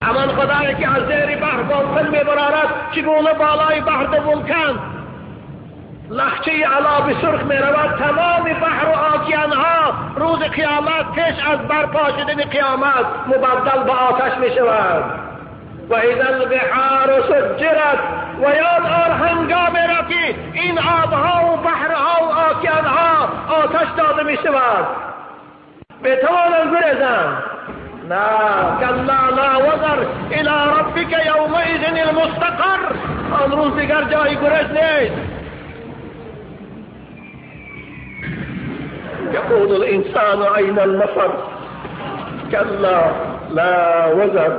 همان خدایی که از زیر بحر بالکن میبرارد، چگونه بالای بحر دو ولکن لخچه علا سرخ میرود، تمام بحر و آکیانها روز قیامت پیش از برپا شدن قیامت مبدل به آتش میشود. و اذا البحار سجرت، و یاد آر هنگام را که این آبها و بحرها و آکیانها آتش داده میشود. بتوانند گریزند؟ نه، کلا لا وزر الی ربک یومئذ المستقر. آن روز دیگر جای گریز نیست. یقول الانسان این المفر، کلا لا وزر.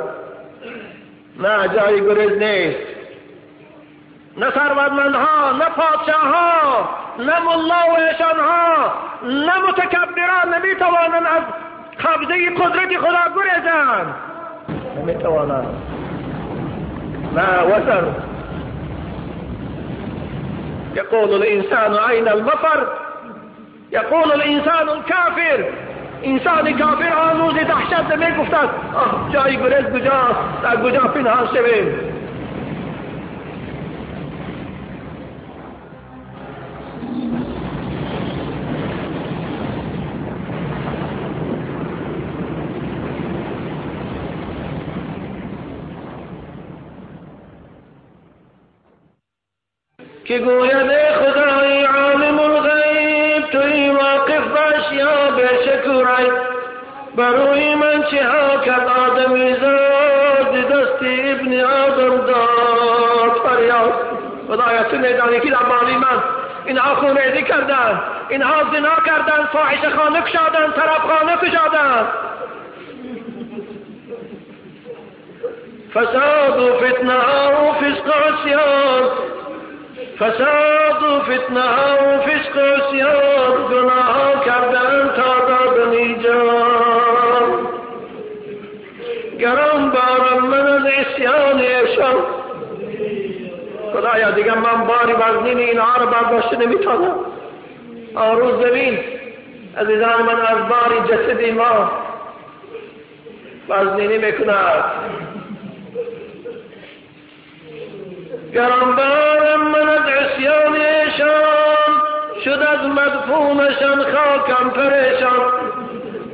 نه، جای گریز نیست. نه ثروتمندها، نه پادشاهها، نه ملا و ایشانها، نه متکبران نمیتوانند از قبضه قدرت خدا گریزند. نمیتوانند. لا وزر. یقول الانسان این المفر، یقول الانسان الکافر. انسان کافر آن روز دهشت میگفتند آه جای گریز کجاست، در کجا پنهان شویم. که گوید خدای عالم الغیب، توی واقف باش یا بشکرای، بروی من چه ها کرد آدمی زاد، دست ابن آدم داد فریاد. خدایا تو میدانی که در مالی من اینها خونریزی کردن، اینها زنا کردن، فاحشه خانه کشادن، طرف خانه کشادن، فساد و فتنه و فسق عصیان، فساد و فتنه و فسق عصیان، گناه کردن تا دادنی جان. گران بارم من از عصیان ایشان. خدایا دیگه من باری وزنین اینها رو برداشته نمیتونم. آن روز ببین عزیزان من از باری جسد ما وزنینی میکند. گران بارم من از عصیان ایشان، شد از مدفونشان خاکم پریشان.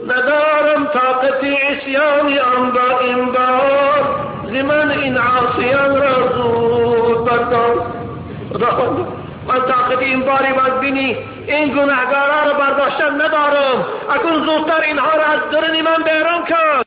ندارم طاقت عصیان آن با این بار، ز من این عاصیان را زود بردار. خداوند من طاقت این باری وزبینی این گناهگارا را برداشتن ندارم، اکنون زودتر اینها را از درون من بیرون کن.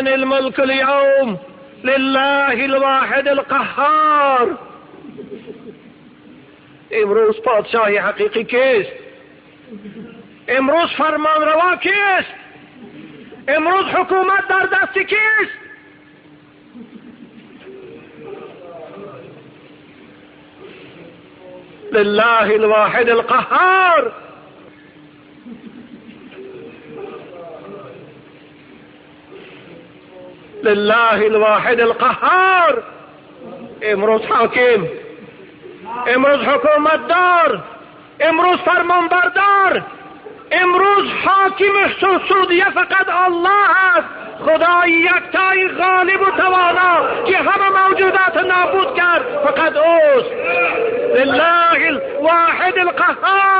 الملك اليوم لله الواحد القهار. امروز پادشاه حقیقی کیست؟ امروز فرمانروا کیست؟ امروز حکومت در دست کیست؟ لله الواحد القهار. لله الواحد القهار. امروز حاکم، امروز حکومت دار، امروز فرمانبردار، امروز حاکم سعودیه فقط الله است، خدای یکتای غالب و توانا که همه موجودات نابود کرد فقط اوست. لله الواحد القهار.